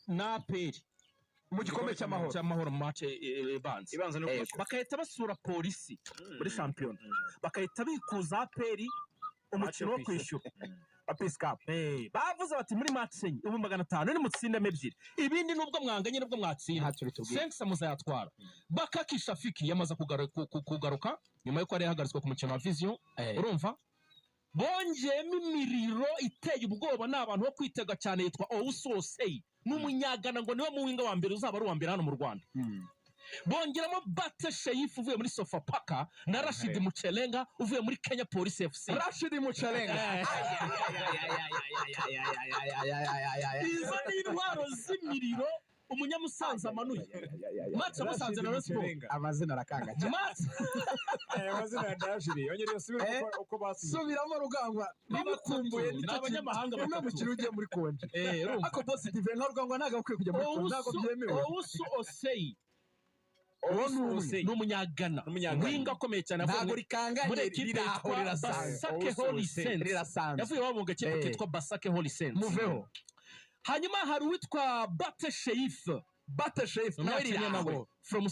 Na APR mu gikombe cy'Amahoro. Cy'Amahoro, mu match ibanza. Ibanza no kwishyura. Bagahita basura Polisi muri shampiyona, bagahita bikuza APR umukino wo kwishyura wa Peace Cup. Bavuze bati muri match enye, 500,000 nimutsindemo ebyiri, ibindi nubwo mwanganye nubwo mwatsinda Ntacyo bitubwiye. Senkisa muzayatwara. Bakaki Shafiki yamaze kugaruka nyuma y'uko yari yahagaritswe ku mukino wa Vision. Urumva bongeyemo imiriro iteye ubwoba, ni abantu bo kwitega cyane. Yitwa Owusu Osei, ni Umunyagana, ngo niwe mu winger wa mbere uzaba ari uwa mbere hano mu Rwanda. Bongeramo Bate Sheyifu uvuye muri Sofapaka na Rashidi Mucelenga uvuye muri Kenya Police FC. Rashidi Mucarenga. Izo ni intwaro z'imiriro umunyamusanze amanuye. Match ya Musanze na Rayon Sport. Amazina arakanga cyane. Match Amazina ya Ndayashiri yongere yasubire uko basinye. Subiramo, Rugangwa, nimukumbuye. Ni abanyamahanga Umwe batatu. mukino ugiye muri congé. Urumva. Ariko boss Dive, nka Rugangwa ntabwo akwiye kujya muri congé, ntabwo byemewe. Owusu Osei. Uwo ni umwe. Ni Umunyagana. Umunyagana. Winger akomeye cyane, avuye Ntabwo rikanganye. muri ekipe Riraho. yitwa Rirasanzwe. Basake Owusu Holy Osei. Saints. Rirasanzwe. Yavuye iwabo mu gakipe kitwa Basake Holy Saints. Muveho. Hanyuma hari uwitwa Bate Sheif. Bate Sheif nawe Umunyakenya nawe riraho. from